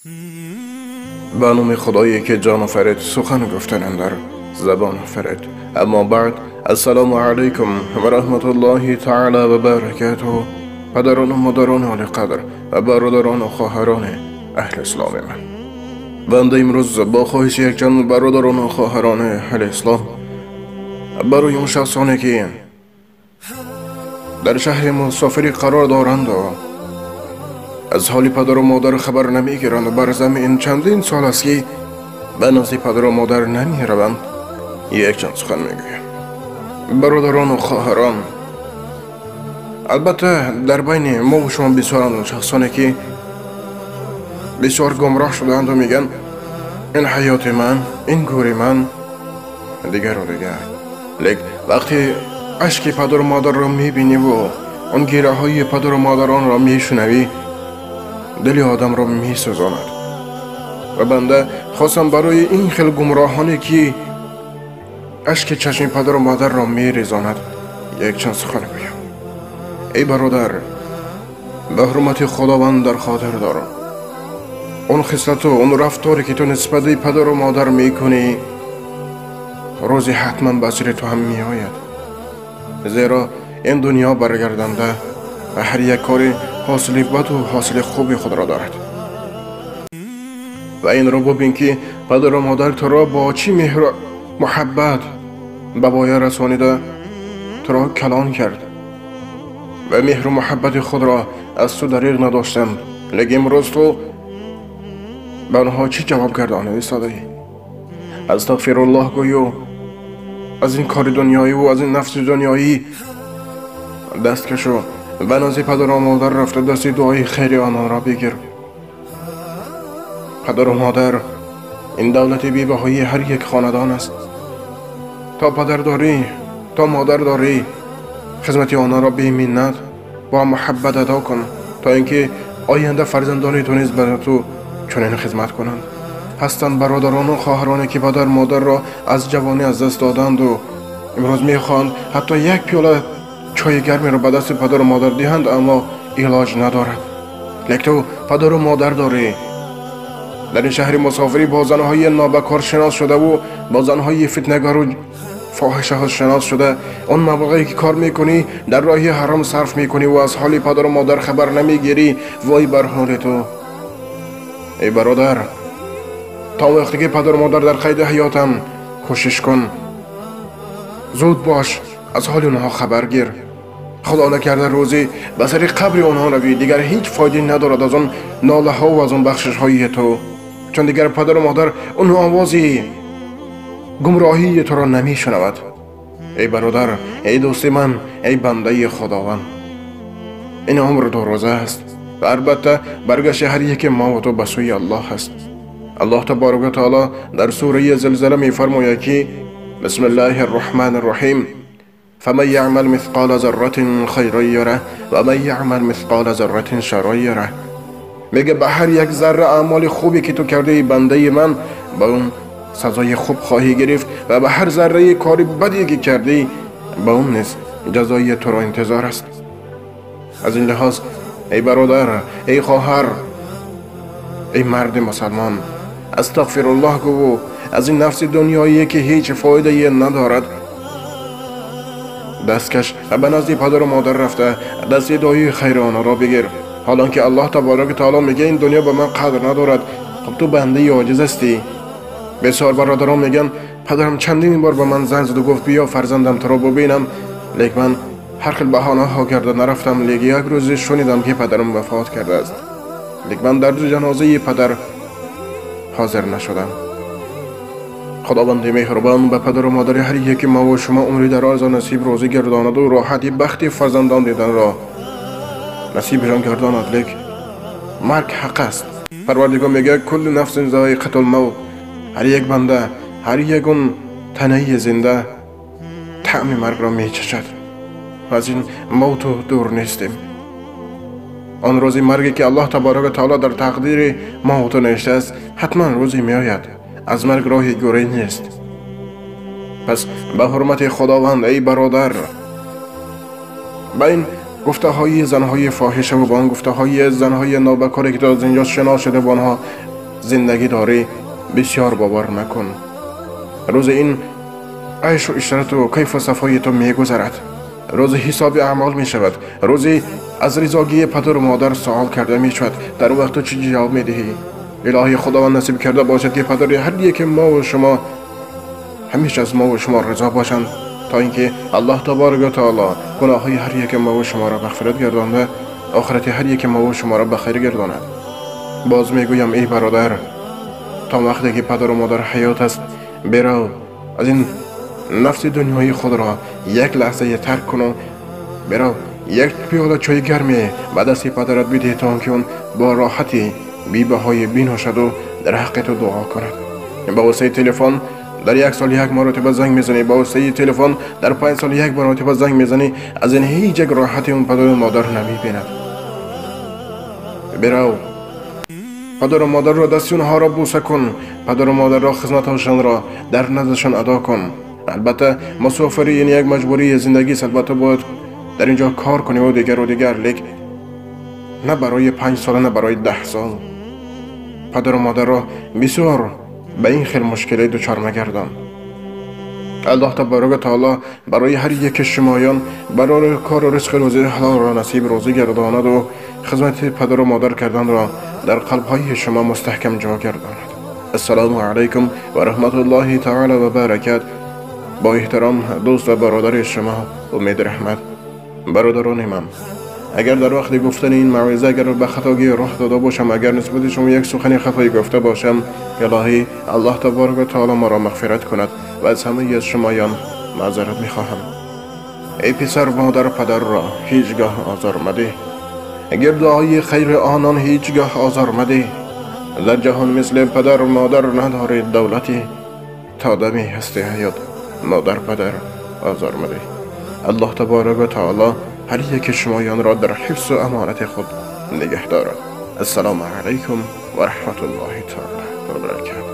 Ба номи Худое ки ҷон офарид, сухан гуфтан андар забон офарид. Аммо баъд, ассалому алайкум ва раҳматуллоҳи таъала ва баракатуҳ. Падарон ва модарони олиқадр ва бародарон ва хоҳарони аҳли исломи ман, банда имрӯз бо хоҳиши якчанд бародарон ва хоҳарони аҳли ислом барои он шахсоне ки дар шаҳри мусофирӣ қарор доранд ва аз ҳоли падару модар хабар намегиранд ва бар замин чандин сол аст ки ба назди падару модар намераванд, якчанд сухан мегӯям. Бародарону хоҳарон, албатта дар байни мо ва шумо бисёранд шахсоне ки бисёр гумроҳ шудаанд ва мегӯянд ин ҳаёти ман, ин гӯри ман, дигару дигар. Лек вақте ашки падару модарро мебинӣ ва он гираҳои падару модаронро мешунавӣ, дили одамро месӯзонад. Ва банда хостам барои ин хел гумроҳоне ки ашки чашми падару модарро мерезонад якчанд сухан гӯям. Эй бародар, ба ҳурмати Худованд дар хотир дор, он хислату он рафторе ки ту нисбати падару модар мекунӣ, рӯзе ҳатман ба сари ту ҳам меояд. Зеро ин дунё баргарданда ва ҳар як кори ҳосили баду ҳосили хуби худро дорад. Ва инро бубин ки падару модар туро бо чӣ меҳру муҳаббат ба воя расонида туро калон кард ва меҳру муҳаббати худро аз ту дариғ надоштанд. Лекин имрӯз ту ба онҳо чӣ ҷавоб гардонида истодаӣ? Астағфируллоҳ гӯю аз ин кори дунёиву аз ин нафси дунёӣ даст кашу ба назди падару модар рафта дасти дуои хайри ононро бигир. Падару модар ин давлати бебаҳои ҳар як хонадон аст. То падар дорӣ, то модар дорӣ, хизмати ононро беминнат бо муҳаббат адо кун, то ин ки оянда фарзандони ту низ ба ту чунин хизмат кунанд. Ҳастанд бародарону хоҳароне ки падар модарро аз ҷавонӣ аз даст доданду имрӯз мехоҳанд ҳатто як пиёла чойи гармеро ба дасти падару модар диҳанд, аммо илоҷ надорад. Лек ту падару модар дорӣ. Дар ин шаҳри мусофирӣ бо занҳои нобакор шинос шудаву бо занҳои фитнагару фоҳишаҳо шинос шуда, он маблағе ки кор мекунӣ дар роҳи ҳаром сарф мекунӣ ва аз ҳоли падару модар хабар намегирӣ. Вой бар ҳоли ту, эй бародар! То вақте ки падару модар дар қайди ҳаётанд, кӯшиш кун, зуд бош, аз ҳоли онҳо хабар гир. Худо накарда рӯзе ба сари қабри онҳо равӣ, дигар ҳеҷ фоиде надорад аз он нолаҳо ва аз он бахшишҳои ту, чун дигар падару модар он овози гумроҳии туро намешунавад. Эй бародар, эй дӯсти ман, эй бандаи Худованд, ин умр дурӯза аст ва албатта баргашти ҳар яке мо ва ту ба сӯи Аллоҳ аст. Аллоҳ таборака ва таоло дар сураи Зилзила мефармояд ки бисмиллаҳи рраҳмани рраҳим: فمن يعمل مثقال ذرة خيرا يره ومن يعمل مثقال ذرة شرا يره. میگه به هر یک ذره اعمال خوبی که تو کرده ای بنده من، با اون سزای خوب خواهی گرفت و به هر ذره کاری بدی که کردی با اون نیز جزای تو را انتظار است. از این لحاظ ای برادر، ای خواهر، ای مرد مسلمان، استغفر الله گو از این نفس دنیایی که هیچ فایده ندارد دست کش و به نزد پدر و مادر رفته دست دعای خیر آنها را بگیر. حالان که الله تبارک تعالی میگه این دنیا به من قدر ندارد. خب تو بنده عاجز هستی. بسیار برادران میگن پدرم چندین بار به من زنگ زد و گفت بیا فرزندم تو را ببینم، لیک من هر خیل بهانه ها کرده نرفتم. لیک یک روز شنیدم که پدرم وفات کرده است، لیک من در جنازه پدر حاضر نشدم. خداوند مهربان به پدر و مادر هر یک ما و شما عمری دراز و نصیب روزی گرداند و راحتی بختی فرزندان دیدن را نصیبشان گرداند. لیک مرگ حق است. پروردگار میگه کل نفس ذائقة الموت. هر یک بنده، هر یک اون تنه زنده طعم مرگ را میچشد و از این موت دور نیستیم. آن روزی مرگی که الله تبارک و تعالی در تقدیر ما و تو نوشته است حتما روزی میآید. از مرگ راهی گریز نیست. پس به حرمت خداوند ای برادر، به این گفته های زنهای فاحشه و با آن گفته های زنهای نابکاری که از اینجا شناس شده با آنها зиндагӣ дорӣ бисёр бовар макун. Рӯзи ин айшу ишрату кайфу сафои ту мегузарад. Рӯзи ҳисоби аъмол мешавад. Рӯзи аз ризогии падару модар суол карда мешавад. Дар вақт ту чӣ ҷавоб медиҳӣ? Илоҳи Худованд насиб карда бошад, ки падари ҳар яке мо ва шумо ҳамеша аз мо ва шумо ризо бошанд, то инки Аллоҳ таборака ва таоло гуноҳҳои ҳар яке мо ва шуморо мағфират гардонда, охирати ҳар яке мо ва шуморо ба хайр гардонад. Боз мегӯям, эй бародар, то вақте ки падару модар ҳаёт аст, бирав аз ин нафси дунёи худро як лаҳзае тарк куну бирав як пиёла чойи гарме ба дасти падарат бидиҳ, то он ки он бо роҳати бебаҳое биношаду дар ҳаққи ту дуо кунад. Ба воситаи телефон дар як сол як маротиба занг мезанӣ, ба воситаи телефон дар 5 сол як маротиба занг мезанӣ, аз ин ҳеҷ як роҳати он падару модар намебинад. Бирав падару модарро дасти онҳоро бӯса кун, падару модарро хизматҳошонро дар наздашон адо кун. Албатта, мусофирӣ ин як маҷбурии зиндагист, албатта бояд дар ин ҷо кор кунӣ ва дигару дигар, лек на барои 5 сола, на барои 10 сол. Падару модарро бисёр ба ин хел мушкилӣ дучор мегардон. Аллоҳ таборака таоло барои ҳар яки шумоён барои кору ризқи рӯзии ҳалолро насиб рӯзӣ гардонаду хизмати падару модар карданро дар қалбҳои шумо мустаҳкам ҷо гардонад. Ассалому алайкум ва раҳматуллоҳи таала ва баракат. Бо эҳтиром дӯст ва бародари шумо Умед Раҳмат. Бародарони ман, агар дар вақти гуфтани ин мавъиза агар ба хатогӣ роҳ дода бошам, агар нисбати шумо як сухани хатоӣ гуфта бошам, илоҳӣ Аллоҳ таборака ва таоло маро мағфират кунад ва аз ҳамаи аз шумоён маъзарат мехоҳам. Эй писар, модар падарро ҳеҷ гоҳ озор мадеҳ, агар дуои хайри онон ҳеҷ гоҳ озор мадеҳ. Дар ҷаҳон мисли падар модар надоред давлате, то дами ҳасти ҳаёт модар падар озор мадеҳ. Аллоҳ таборака ва таоло ҳар яки шумоёнро дар ҳифзу амонати худ нигаҳ дорад. Ассалому алайкум ва раҳматуллоҳи таала ва баракатуҳ.